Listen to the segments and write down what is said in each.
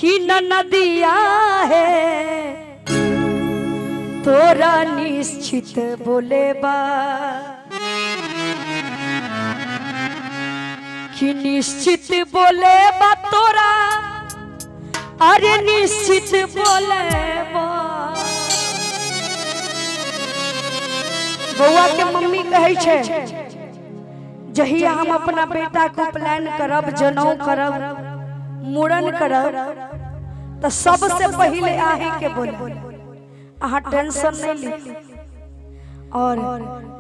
कि नदिया है तोरा निश्चित बोलेबा कि निश्चित बोलेबा तोरा, अरे निश्चित बोलेबा। बौआ के मम्मी कहै छै जहिया हम अपना बेटा के उपनयन करब, जनऊ करब, मुड़न करब, तो सबसे पहले अहीं के बोलब, अहाँ टेंशन नहीं ली। और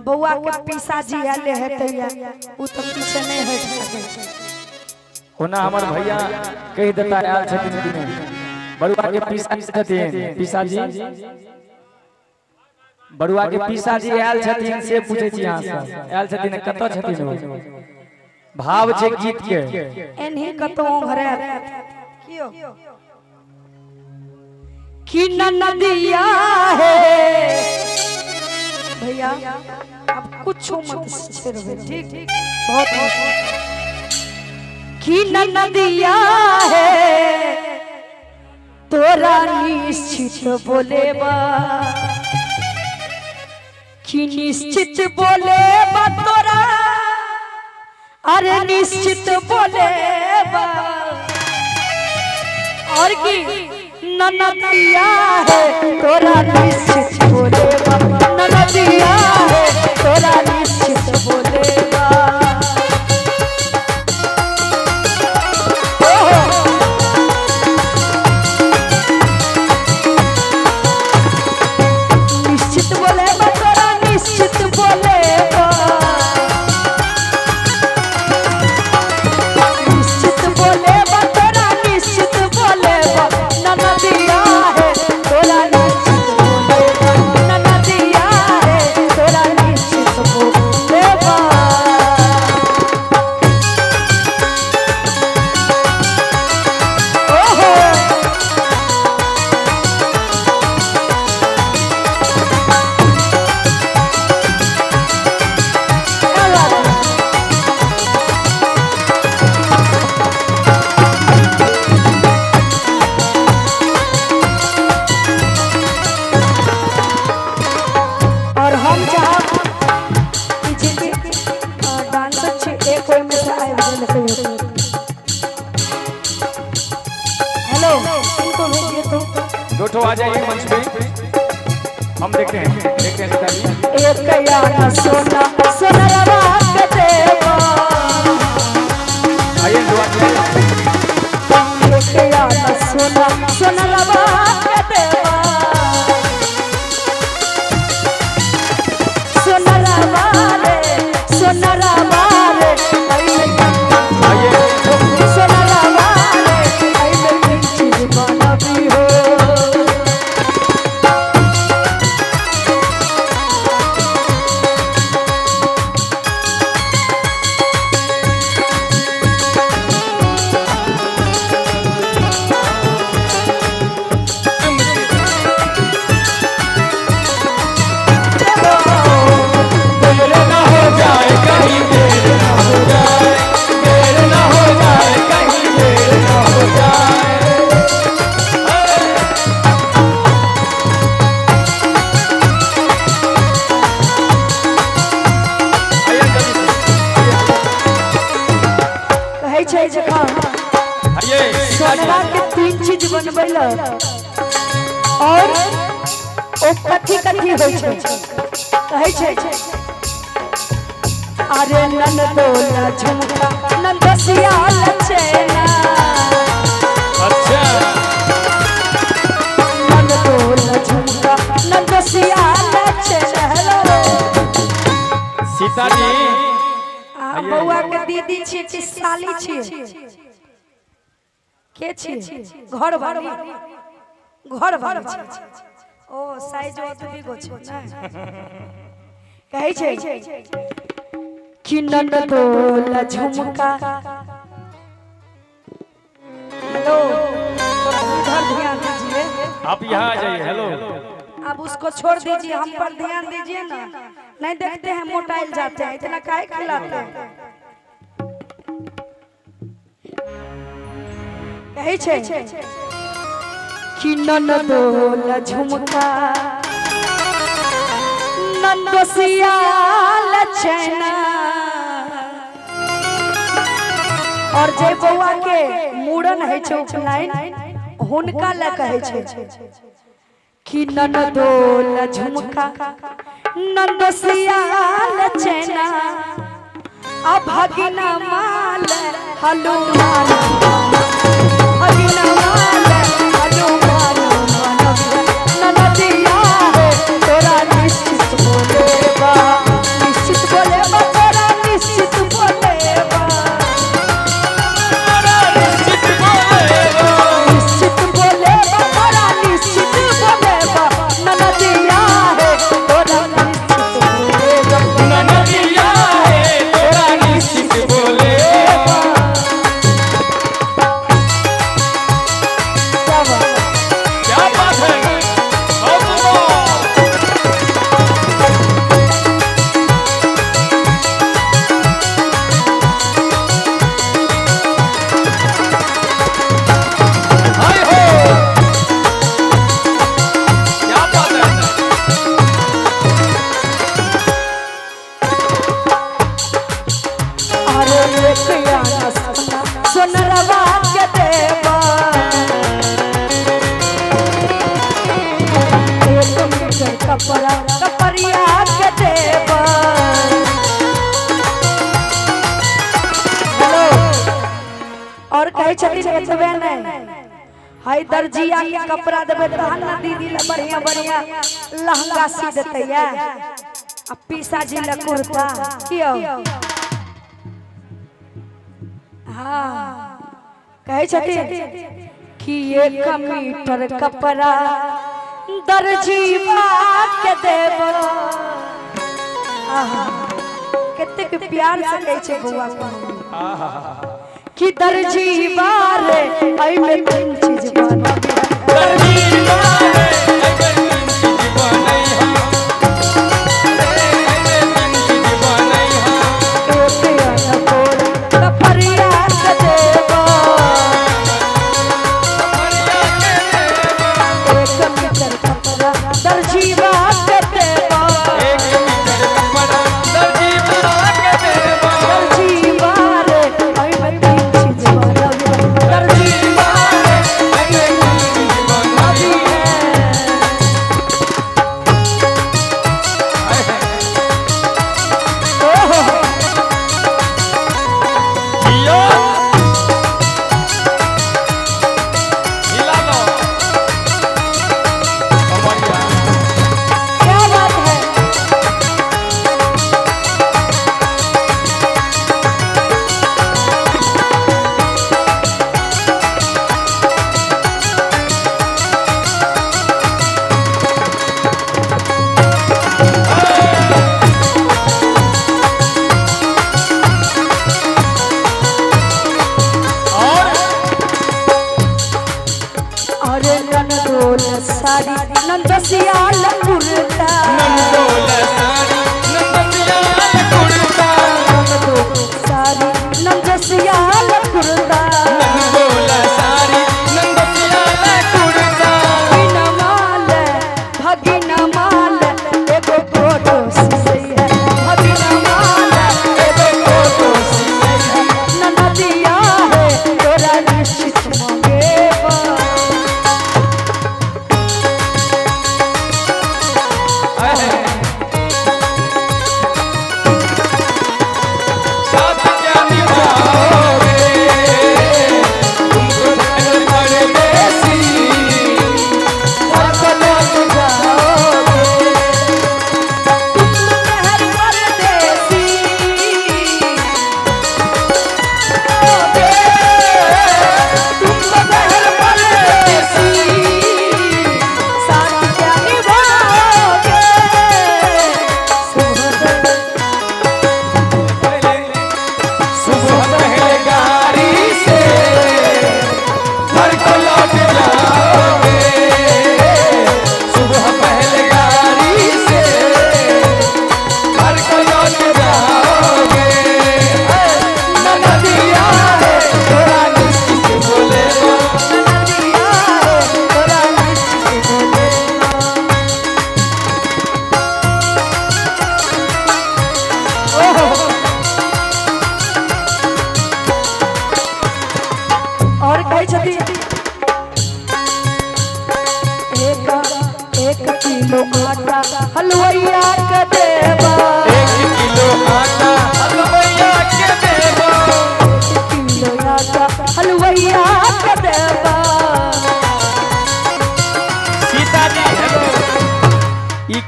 बौआ के पिसाजी आयल है तैया उ तो पीछे नहीं हट सकै छै। ओना हमर भैया कहि देता आयल छथिन कि नहि, बरुआ के पिसाजी छथिन, पिसाजी बरुआ के पिसाजी आयल छथिन से पूछै छी अहाँ से, आयल छथिन कतऽ छथिन ओ? भाव छै गीत के एनही कतौ घरे कियो कि नदिया है। भैया अब कुछ मत छेड़बे, ठीक? बहुत कि नदिया है तोरा निश्चित बोलेबा, कि निश्चित बोलेबा तोरा, अरे निश्चित बोलेबा। और की ननदिया है तोरा निश्चित बोलेबा, ननदिया है तोरा निश्चित बोलेबा। निश्चित बोलेबा तोरा निश्चित बोलेबा, निश्चित बोलेबा तोरा निश्चित बोलेबा। ननदिया है तोरा निश्चित बोलेबा, ननदिया है तोरा निश्चित बोलेबा। ओहो और हम चाहब कि जे भी डांसर छै एक ओहिमे से आबि गेल कहियो। हेलो, इनको भेजिए तो दो ठो आ जाइए मंच पे, हम देखते हैं, देखते हैं सीता जी। एक याना सोना सोनरवा के देवा, आइए दो आ जाइए। एक याना सोना सोनरवा के देवा, सोनरवा रे सोनरवा रे आइए सोनरवा रे अइले चीज बनबी हो। देर ना हो जाए कहीं, देर ना हो जाए, देर ना हो जाए कहीं, देर ना हो जाए। आइए जल्दी से, कहै छै जखन आइए सीता जी। सोनरा के तीन चीज बनबै ल और ओ कथी कथी होइ छै, कहै छै अरे ननदोला झुमका नंदसिया लचेना, अच्छा ननदोला झुमका नंदसिया लचेना। हेलो सीता जी, आ बौआ के दीदी छियै कि साली छियै? के छियै? घर वाली, घर वाली छियै। ओ साइज ओतबी गो छै ने। कहै छै कि ननदोला झुमका। हेलो, थोड़ा इधर ध्यान दीजिए। आप यहाँ आ जाइए। हेलो, अब उसको छोड़ दीजिए, हम पर ध्यान दीजिए ना। नहीं देखते हैं मोटाइल जाते हैं, इतना काहे खिलाते हैं। कहै छै कि ननदोल झुमका नंदोसिया लचना। और जे बउआ के मूड़न है छै उपनयन हुनका ला कहै छै कि ननदोल झुमका नंदोसिया लचना आ भगिना माल हनुमान भगिना माल हनुमान ननदिया है तोरा निश्चित बोलेबा निश्चित बोलेबा तोरा निश्चित बोलेबा निश्चित बोलेबा निश्चित बोलेबा तोरा निश्चित बोलेबा ननदिया है तोरा निश्चित बोलेबा ननदिया है तोरा निश्चित बोलेबा। क्या बात। क्या बात है, बहुत सुंदर। हाय हो, क्या बात है। अरे एक आना सोना सोनरवा के देवा एक मीटर कपड़ा कपड़िया के देवा। हेलो और कहै छथिन एतबे नहि हाय दर्जिया के कपड़ा देबै तहन ने दीदी ला बढ़िया बढ़िया लहंगा सी देतै या आ पीसा जी ला कुर्ता कियो। हाँ कहै छथिन कि एक मीटर कपड़ा दर्जीवा के देब। आहा कतेक प्यार से कहै छै बउआ के कि दर्जीवा रे एहिमे तीन चीज बनब दर्जीवा रे एहिमे तीन चीज बनैहा रे एहिमे तीन चीज बनैहा। एक अनकोर कपड़िया के देब कपड़िया के देबा एक मीटर कपड़ा दर्जीवा के देब एक मीटर कपड़ा दर्जीवा के देबा। दर्जीवा रे एहिमे तीन चीज बनब दर्जीवा रे एहिमे तीन चीज बनैहा। ओहो जियो हिला लो कमरिया। क्या बात है। और अरे नंदोल साड़ी नंदसियाल कुर्ता नंदोल साड़ी नंदसियाल कुर्ता नंदोल साड़ी नंदसियाल कुर्ता नंदोल साड़ी नंदसियाल कुर्ता। भगिना माल भगिना माल एगो फोटो सिसई है भगिना माल एगो फोटो सिसई है ननदिया है तोरा निश्चित मंगेबा। साथ क्या निभाओगे।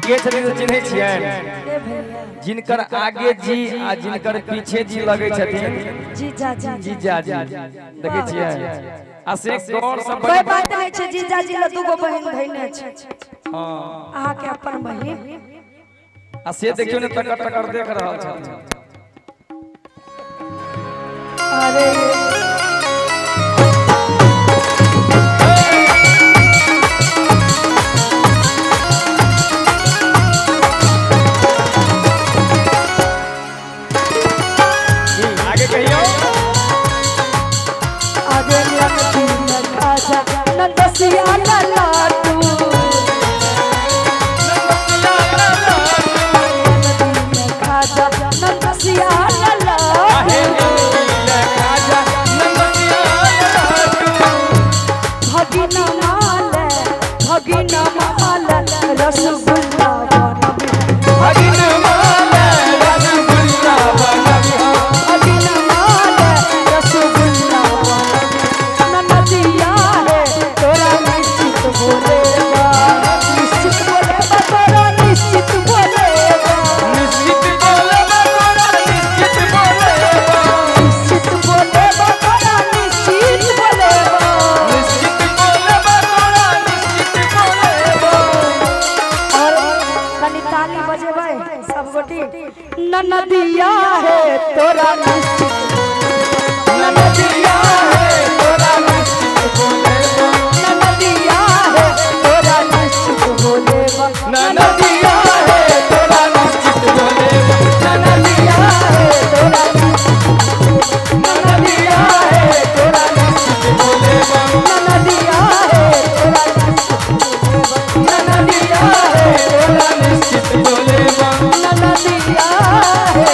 के छथिन से चिन्है छियनि? के भैया? जिनकर आगे जी आ जिनकर पीछे जी लगै छथिन। जीजा जी। जीजा जी, देखै छियै? आ से गौर से कोई बात नहीं छै, जीजा जी ला दूगो बहिन धैने छै। हाँ। अहाँ के अपन बहिन। आ से देखियौ ने, टकर टकर देख रहल छथिन। अरे आगे कहियौ। अरे नंदी खाजा नंदसिया लाडू, नंदी खाजा नंदसिया लाडू, भगिना माल, भगिना माल रसगुल्ला बनबी, भगिना माल रसगुल्ला बनबी। ननदिया है तोरा निश्चित बोलेबा, निश्चित बोलेबा तोरा, निश्चित बोलेबा, निश्चित बोलेबा तोरा, निश्चित बोलेबा। और कनी ताली बजेबै सब गोटी। ननदिया है तोरा निश्चित, ननदिया है तोरा निश्चित बोलेबा, ननदिया है तोरा निश्चित बोलेबा, ननदिया है तोरा निश्चित बोलेबा, ननदिया है तोरा निश्चित, ननदिया है तोरा निश्चित बोलेबा, ननदिया है तोरा निश्चित बोलेबा, ननदिया है तोरा निश्चित बोलेबा, ननदिया है।